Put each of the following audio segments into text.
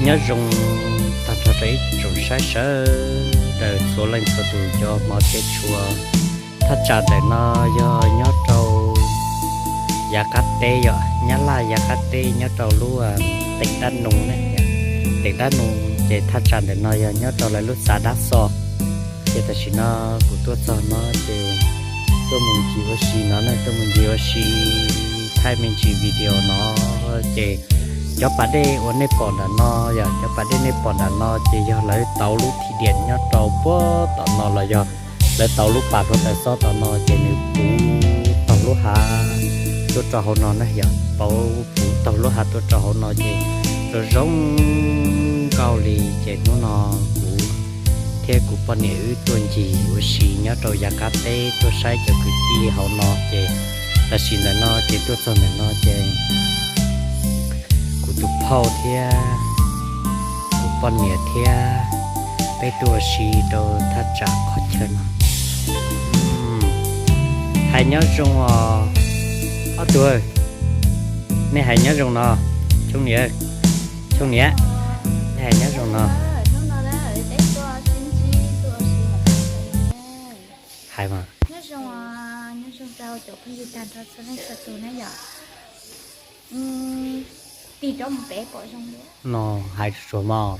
Nyob zoo tag nrho rau ib tsoom saib sawv daws txhua leej txhua tus cov hmov thiab tshua. Thaj tsam ntawm no yog nyob rau yav qab teb, yog Nyab Laj yav qab teb nyob rau lub teem Dab Nus ne. Teem Dab Nus ces thaj tsam ntawm no yog nyob rau lawv lub xav Dab Xo. Ces tam sim no kuv tuaj txog no ces tuaj mus ncig ua si no ne, tuaj mus ncig ua si thaij me ntsis video no. Ces cov pas dej uas nej pom nram no, yog cov pas dej nej pom nram no ces yog lawv tauv lub thim diam nyob rau puag tom no los yog lawv tauv lub pas hluav taws xob tom no ces nws puv taug lub hav tuaj rau hauv no na, yog puv taug lub hav tuaj rau hauv no ces zoo zoo nkauj li. Ces hnub no kuv thiab kuv poj niam wb tuaj ncig ua si nyob rau yav qab teb tuaj saib cov kwv tij hauv no ces tam sim ntawm no ces tuaj txog ntawm no ces kuv tus phauj thiab kuv poj niam thiab peb tuaj ua si rau thaj tsam qhov chaw no. Hais nyob zoo os ob tug, nej hais nyob zoo no, Choo niam, Choo niam, nej hais nyob zoo no. Hais mas. Nyob zoo, nyob zoo rau cov phooj ywg tag nrho txhua leej txhua tus na yom. Tig rov mus pem pom zoo li. No hais tsuag tsuag mog.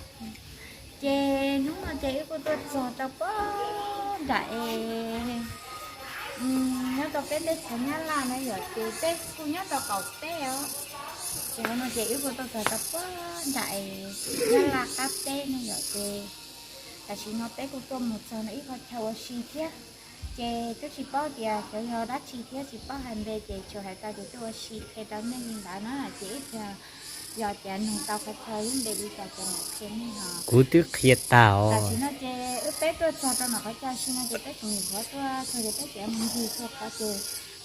Ces hnub no ces wb kuj tuaj txog rau puag nram es nyob rau peb teb chaws Nyab Laj na yom, ces peb kuj nyob rau qaum teb os. Ces hauv no ces wb kuj tuaj txog rau puag nram es Nyab Laj qab teb na yom, ces tam sim no peb kuj tuaj mus txog no ib qho chaw ua si thiab. Ces twb tsis paub tias xyov yog dab tsi thiab tsis paub hais npe ces tsuas hais tau tias tuaj ua si qhia rau nej li ntawd na, ces ib txhia yog tias nug tau qhov chaw lub npe li cas ces mam qhia nej os. Kuv twb qhia tag os. Tam sim no ces wb peb tuaj txog rau nom qhov chaw si no ces peb tseem yuav tuaj txog ces peb tseem mus ncig txhua qhov ces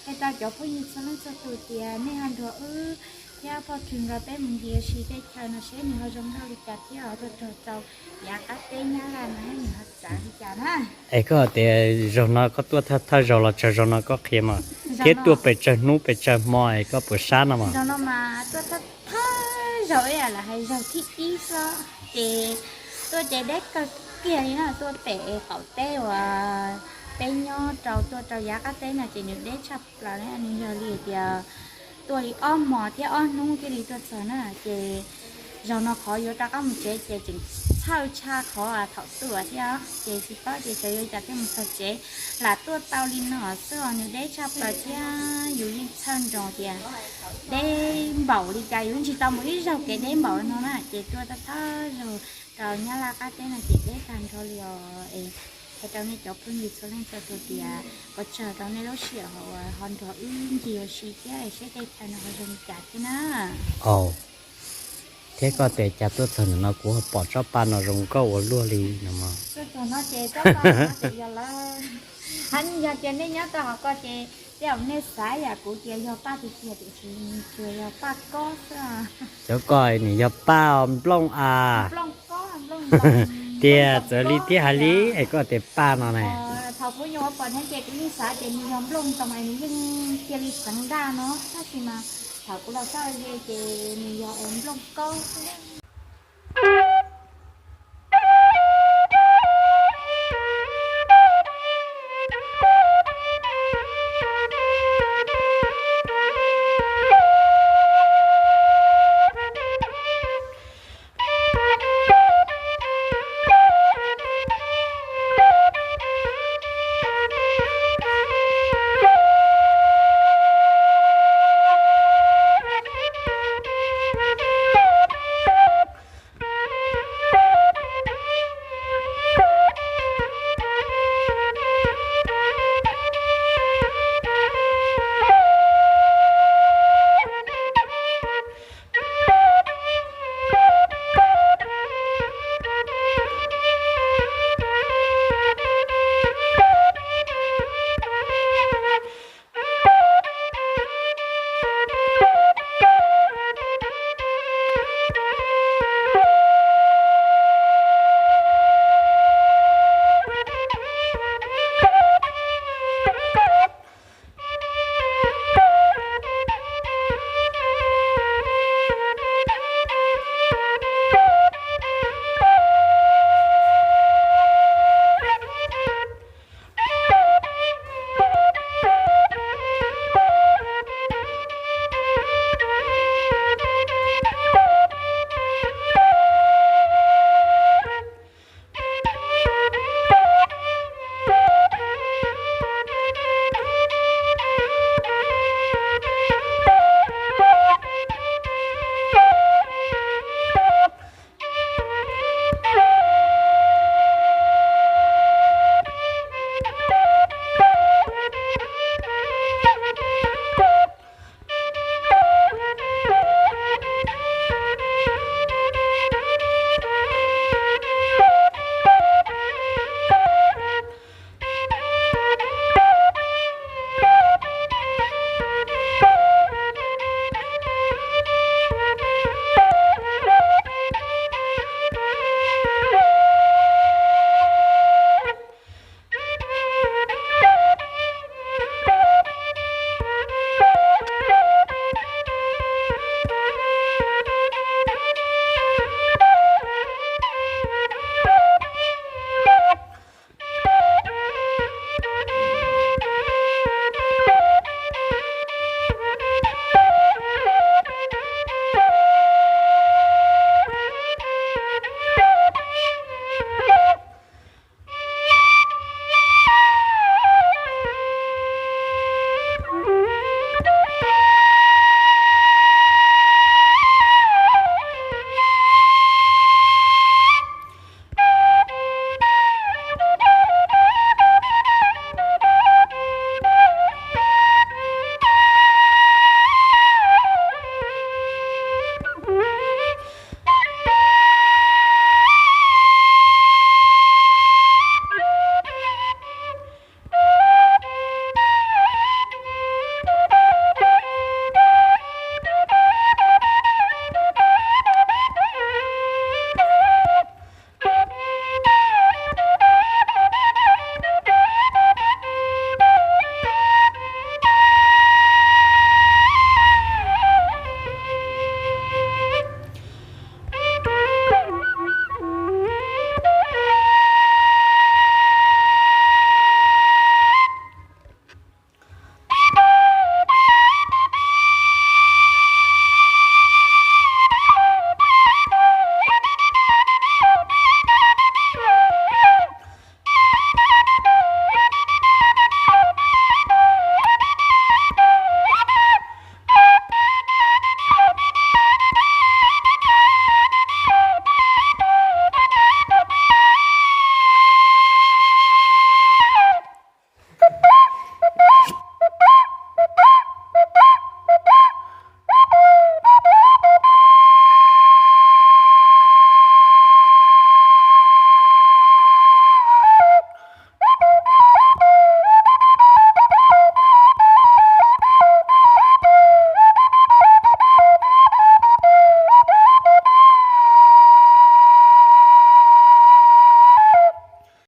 qhia rau cov phooj ywg txhua leej txhua tus tias nej ho nrog wb thiab Phauj Khwm nkawd peb mus ncig ua si tej chaw no seb nws ho zoo nkauj li cas thiab ho tuaj txog rau yav qab teb Nyab Laj no nws ho txawv li cas na. Es koj tias zaug no koj tuaj thawj thawj zaug los tsawg zaug no koj qhia mas, thiab tuaj pes tsawg hnub pes tsawg hmo es koj puas sab no mas? Zaug no mas tuaj thawj thawj zaug ib yam li hais zaug thib ib xwb ces tuaj ces deb kawg kiag li na, tuaj pem qaum teb uas peb nyob rau tuaj rau yav qab teb no ces nws deb tshaj plaws na, nws yog li tias tuaj li ob hmos thiab ob hnub thiaj li tuaj txog na. Ces zaug no qhov yuav rov qab mus tsev ces tseem txhawj tshaj qhov thaum tuaj thiab, ces tsis paub ces xyov yuav li cas thiaj mus txog tsev. Lam tuaj tau li no xwb os, nws deb tshaj plaws thiab yus yeej txhawj nrog tias deb npaum li cas, yus yeej tsis tau mus ib zaug kev deb npaum no na, ces tuaj thawj thawj zaug rau Nyab Laj qab teb no ces deb tag nrho li os. Es hais rau nej cov phooj ywg txhua leej txhua tus tias ua tsaug rau nej lub sij hawm ho nrog wb ncig ua si thiab seb tej chaw no ho zoo li cas thiab na. Thiab koj tias cas tuaj txog ntawm no kuv ho pom tsob paj no zoo nkauj ua luaj li no mas. Tuaj txog no ces tsob paj no ces yog lawv, yog tias nej nyob rau hauv ko ces tej zaum nej xav yam kuv tias yog paj tiag tiag tiam sis tsuas yog paj kob xwb. Cov ko nws yog paj nplooj a. Tias txawm li thiab hais li es koj tias paj no ne. Thaum kuv nyuam qhuav pom ne ces kuv yeej xav tias nws yog nplooj ntoo es nws yeej cia li xeev daj no, tab sis mas thaum kuv los xauj ze ces nws yog nplooj kob xwb.